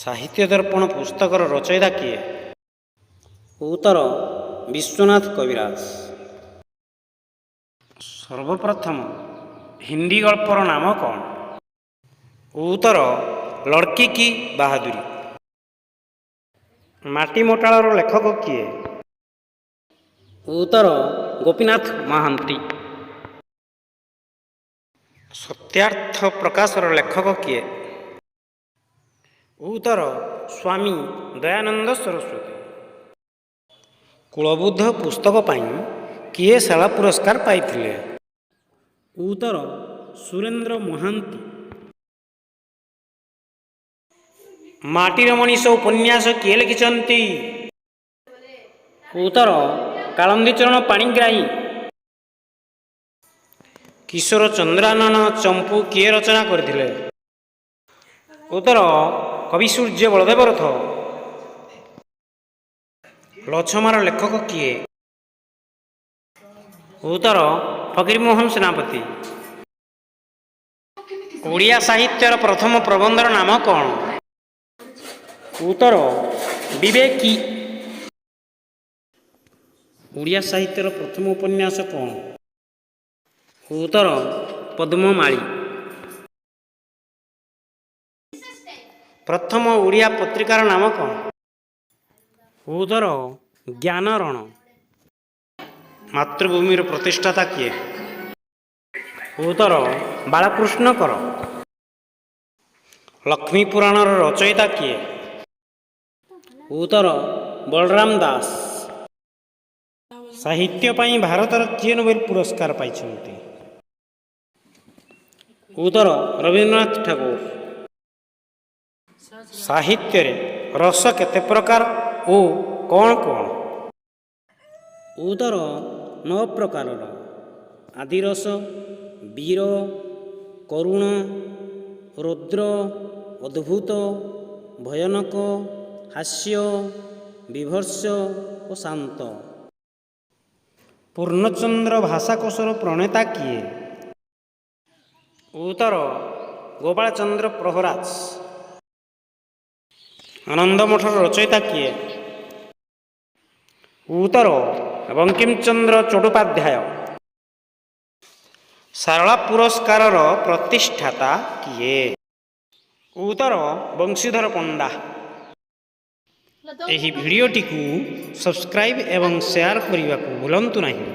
ସାହିତ୍ୟ ଦର୍ପଣ ପୁସ୍ତକର ରଚୟିତା କିଏ? ଉତ୍ତର ବିଶ୍ୱନାଥ କବିରାଜ। ସର୍ବପ୍ରଥମ ହିନ୍ଦୀ ଗଳ୍ପର ନାମ କ'ଣ? ଉତ୍ତର ଲଡ଼କି କି ବାହାଦୁରୀ। ମାଟି ମଟାଳର ଲେଖକ କିଏ? ଉତ୍ତର ଗୋପୀନାଥ ମହାନ୍ତି। ସତ୍ୟାର୍ଥ ପ୍ରକାଶର ଲେଖକ କିଏ? ଉତ୍ତର ସ୍ୱାମୀ ଦୟାନନ୍ଦ ସରସ୍ୱତୀ। କୁଳବୁଦ୍ଧ ପୁସ୍ତକ ପାଇଁ କିଏ ଶାରଳା ପୁରସ୍କାର ପାଇଥିଲେ? ଉତ୍ତର ସୁରେନ୍ଦ୍ର ମହାନ୍ତି। ମାଟିର ମଣିଷ ଉପନ୍ୟାସ କିଏ ଲେଖିଛନ୍ତି? ଉତ୍ତର କାଳନ୍ଦୀ ଚରଣ ପାଣିଗ୍ରାହୀ। କିଶୋର ଚନ୍ଦ୍ରାନନ ଚମ୍ପୁ କିଏ ରଚନା କରିଥିଲେ? ଉତ୍ତର କବିସୂର୍ଯ୍ୟ ବଳଦେବ ରଥ। ଲଛମାର ଲେଖକ କିଏ? ଉତ୍ତର ଫକୀରମୋହନ ସେନାପତି। ଓଡ଼ିଆ ସାହିତ୍ୟର ପ୍ରଥମ ପ୍ରବନ୍ଧର ନାମ କ'ଣ? ଉତ୍ତର ବିବେକୀ। ଓଡ଼ିଆ ସାହିତ୍ୟର ପ୍ରଥମ ଉପନ୍ୟାସ କ'ଣ? ଉତ୍ତର ପଦ୍ମମାଳୀ। ପ୍ରଥମ ଓଡ଼ିଆ ପତ୍ରିକାର ନାମ କ'ଣ? ଉତ୍ତର ଜ୍ଞାନରଣ। ମାତୃଭୂମିର ପ୍ରତିଷ୍ଠାତା କିଏ? ଉତ୍ତର ବାଳକୃଷ୍ଣ କର। ଲକ୍ଷ୍ମୀ ପୁରାଣର ରଚୟିତା କିଏ? ଉତ୍ତର ବଳରାମ ଦାସ। ସାହିତ୍ୟ ପାଇଁ ଭାରତର କିଏ ନୋବେଲ ପୁରସ୍କାର ପାଇଛନ୍ତି? ଉତ୍ତର ରବୀନ୍ଦ୍ରନାଥ ଠାକୁର। ସାହିତ୍ୟରେ ରସ କେତେ ପ୍ରକାର ଓ କ'ଣ କ'ଣ? ଉତ୍ତର ନଅ ପ୍ରକାରର: ଆଦିରସ, ବୀର, କରୁଣ, ରୌଦ୍ର, ଅଦ୍ଭୁତ, ଭୟାନକ, ହାସ୍ୟ, ବୀଭତ୍ସ ଓ ଶାନ୍ତ। ପୂର୍ଣ୍ଣଚନ୍ଦ୍ର ଭାଷାକୋଷର ପ୍ରଣେତା କିଏ? ଉତ୍ତର ଗୋପାଳଚନ୍ଦ୍ର ପ୍ରହରାଜ। ଆନନ୍ଦମଠର ରଚୟିତା କିଏ? ଉତ୍ତର ବଙ୍କିମଚନ୍ଦ୍ର ଚଟ୍ଟୋପାଧ୍ୟାୟ। ସାରଳା ପୁରସ୍କାରର ପ୍ରତିଷ୍ଠାତା କିଏ? ଉତ୍ତର ବଂଶୀଧର ପଣ୍ଡା। ଏହି ଭିଡ଼ିଓଟିକୁ ସବସ୍କ୍ରାଇବ୍ ଏବଂ ସେୟାର କରିବାକୁ ଭୁଲନ୍ତୁ ନାହିଁ।